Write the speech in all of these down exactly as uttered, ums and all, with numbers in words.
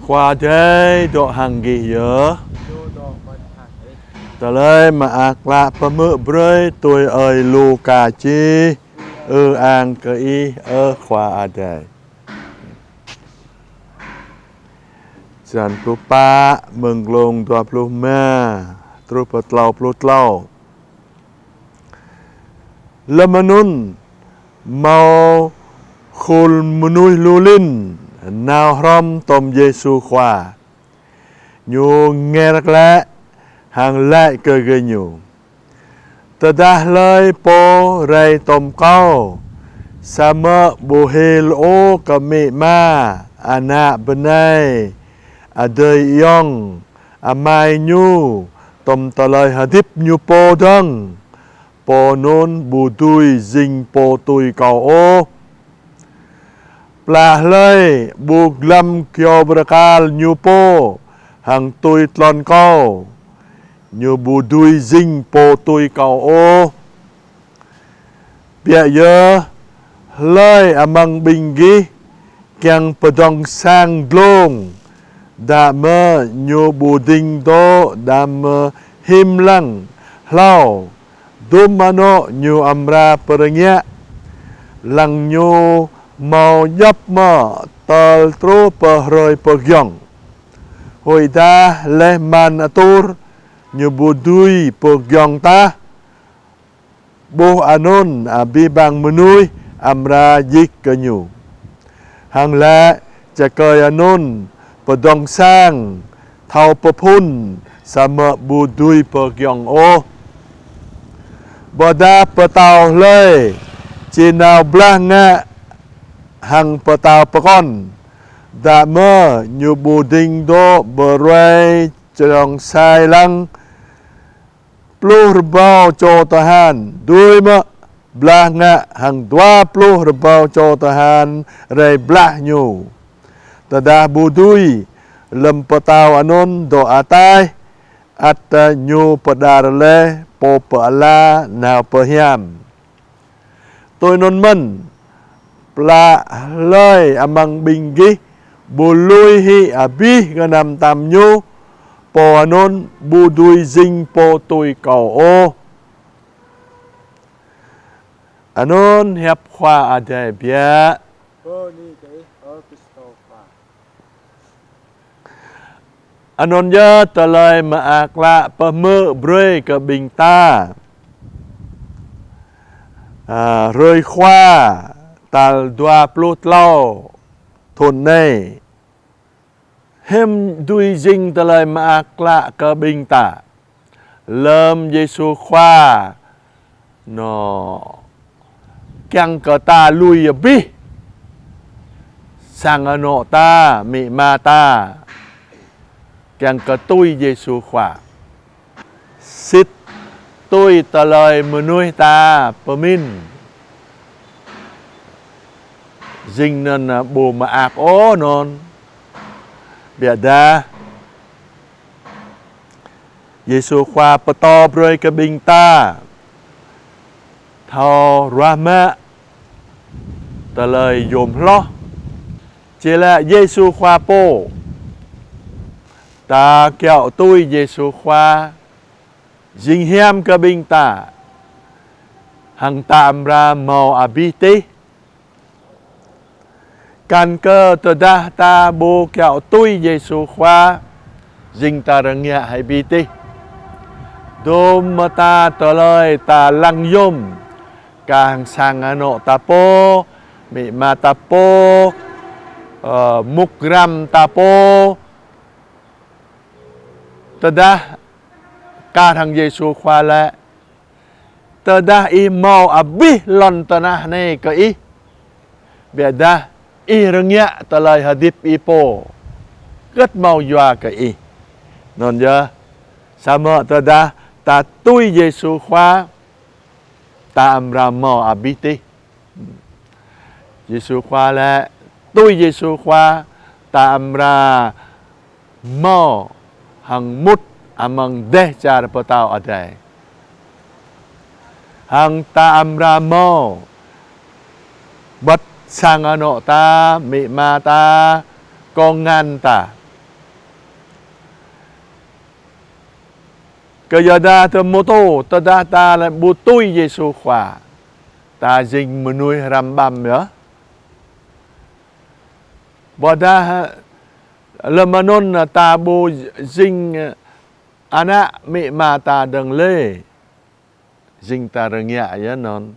Khua Adai dŏ hăng gih yơh. Tơlơi mơak klă pơhmư̆ brơi tui ơi Luka čih. Ư-ang kơ Ih, ơ Khua Adai. Črăn pluh pă, mơ̆ng glông dua pluh rơma truh pơ klâo pluh klâo. Lơm anŭn, hmâo khul mơnuih lu lin nao hrŏm tŏm Yêsu Khua. Ñu ngă glaĭ hăng laĭ kơ gơñu: Tơdah hlơi pô rai tŏm Kâo, samơ̆ ƀu hil ôh kơ amĭ ama, ană bơnai, adơi ayŏng, amai ñu, tŏm tơlơi hơdip ñu pô dơ̆ng, pô anŭn ƀu dưi jing pô tui Kâo ôh. Plah hlơi ƀu glăm kơyâo bơrơkal ñu pô hăng tui tlôn Kâo, ñu ƀu dưi jing pô tui Kâo ôh. Biă yơh, hlơi amăng ƀing gih kiăng pơdŏng sang dlông, dă mơ̆ ñu ƀu ding dŏ dăm mơ̆ him lăng hlâo, dŭm anŏ ñu amra pơrơngiă, lăng ñu hmâo djŏp mơ̆ tơl truh pơ hrơi pơgiŏng. Huĭdah laih mơ̆n atur, ñu ƀu dưi pơgiŏng tah. Ƀuh anŭn abih bang mơnuih amra djik kơ ñu. Hăng laĭ: Čơkơi anŭn pơdŏng sang, thâo pơphŭn, samơ̆ ƀu dưi pơgiŏng ôh. Ƀôdah pơtao hlơi či nao blah ngă hăng pơtao pơkŏn, dă mơ̆ ñu ƀu ding dŏ pơruai čơdơ̆ng sai lăng pluh rơbâo čô tơhan, dưi mơ̆ blah ngă hăng dua pluh rơbâo čô tơhan rai blah ñu? Tơdah ƀu dưi, lơm pơtao anŭn dŏ ataih, ăt ñu pơđar laih pô pơala nao pơhiam. Tui anŭn mơ̆n, plah hlơi amăng ƀing gih ƀu lui hĭ abih gơnam tam ñu, pô anŭn ƀu dưi jing pô tui Kâo ôh. Anŭn hiăp Khua Adai biă. Bơni kơ Ih, ơ Krist Khua. Anŭn yơh tơlơi mơak klă pơhmư̆ brơi kơ ƀing ta. A, hrơi Khua tal dua pluh klâo thŭn anai. Hiư̆m dưi jing tơlơi mơak klă kơ ƀing ta? Lơm Yêsu Khua, ñu kiăng kơ ta lui abih sang anŏ ta, amĭ ama ta, kiăng kơ tui Yêsu Khua. Sĭt tui tơlơi mơnuih ta pơmĭn, jing anŭn ƀu mơak ôh anŭn. Biă dah Yêsu Khua pơtô brơi kơ ƀing ta thâo ruah mă tơlơi yôm hloh. Či laĭ Yêsu Khua pô. Ta kiaŏ tui Yêsu Khua jing hiam kơ ƀing ta, hăng ta amra hmâo abih tih. Kăn kơ tơdah ta ƀu kiaŏ tui Yêsu Khua, jing ta rơngiă hĭ abih tih. Dŭm mơta tơlơi ta lăng yôm, kah hăng sang anŏ ta pô, amĭ ama ta pô, ơ, mŭk ram ta pô. Tơdah kah hăng Yêsu Khua laĭ: Tơdah ih hmâo abih lŏn tơnah anai kơ ih, biă dah ih rơngiă tơlơi hơdip ih pô, hơget hmâo yua kơ ih? Anŭn yơh, samơ̆ tơdah ta tui Yêsu Khua, ta amra hmâo abih tih. Yêsu Khua laĭ, tui Yêsu Khua, ta amra hmâo hăng mŭt amăng dêh čar pơtao adai. Hăng ta amra hmâo wơ̆t sang anŏ ta, amĭ ama ta, kông ngăn ta. Kơ yua dah tơ mơtô, tơdah ta lĕ ƀu tui Yêsu Khua, ta jing mơnuih hrăm ƀăm yơh. Ƀôdah lơm anŭn ta ƀu jing ană amĭ ama ta dơ̆ng lĕ, jing ta rơngiă yơh anŭn.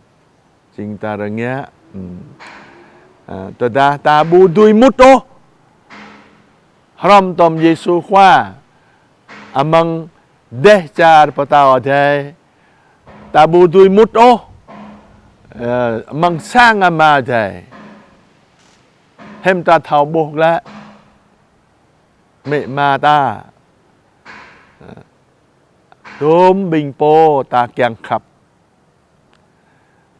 Jing ta rơngiă. Hmm. A, tơdah ta ƀu dưi mŭt ôh hrŏm tom Yêsu Khua amăng dêh čar Pơtao Adai, ta ƀu dưi mŭt ôh, ơ, amăng sang Ama Adai. Hiư̆m ta thâo ƀuh glaĭ amĭ ama ta, ơ, dôm ƀing pô ta kiăng khăp.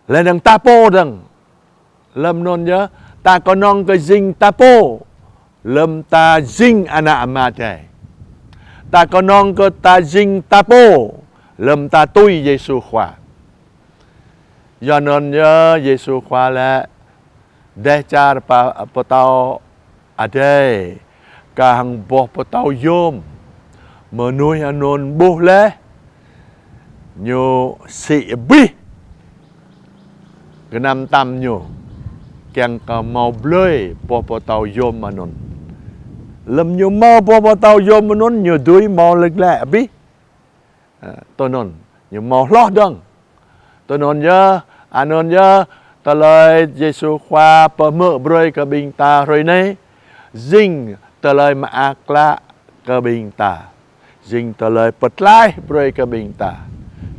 Laih dơ̆ng ta pô dơ̆ng. Lơm anŭn yơh, ta kơnơ̆ng kơ jing ta pô lơm ta jing ană Ama Adai. Ta kơnơ̆ng kơ ta jing ta pô lơm ta tui Yêsu Khua. Yua anŭn yơh Yêsu Khua laĭ, dêh čar pa-, Pơtao Adai kah hăng boh pơtâo yôm. Mơnuih anŭn ƀuh laih, ñu sĭ abih gơnam tam ñu, kiăng kơ hmâo blơi boh pơtâo yôm anŭn. Lơm ñu hmâo boh pơtâo yôm anŭn, ñu dưi hmâo lĕ glaĭ abih. Ơ, tui anŭn, ñu hmâo hloh dơ̆ng. Tui anŭn yơh, anŭn yơh, tơlơi Yêsu Khua pơhmư̆ brơi kơ ƀing ta hrơi anai, jing tơlơi mơak klă kơ ƀing ta. Jing tơlơi pơtlaih brơi kơ ƀing ta.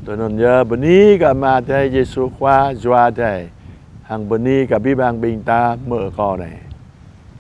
Tui anŭn yơh, bơni kơ Ama Adai, Yêsu Khua, Jua Adai. Hăng bơni kơ abih bang ƀing ta hmư̆ akŏ anai.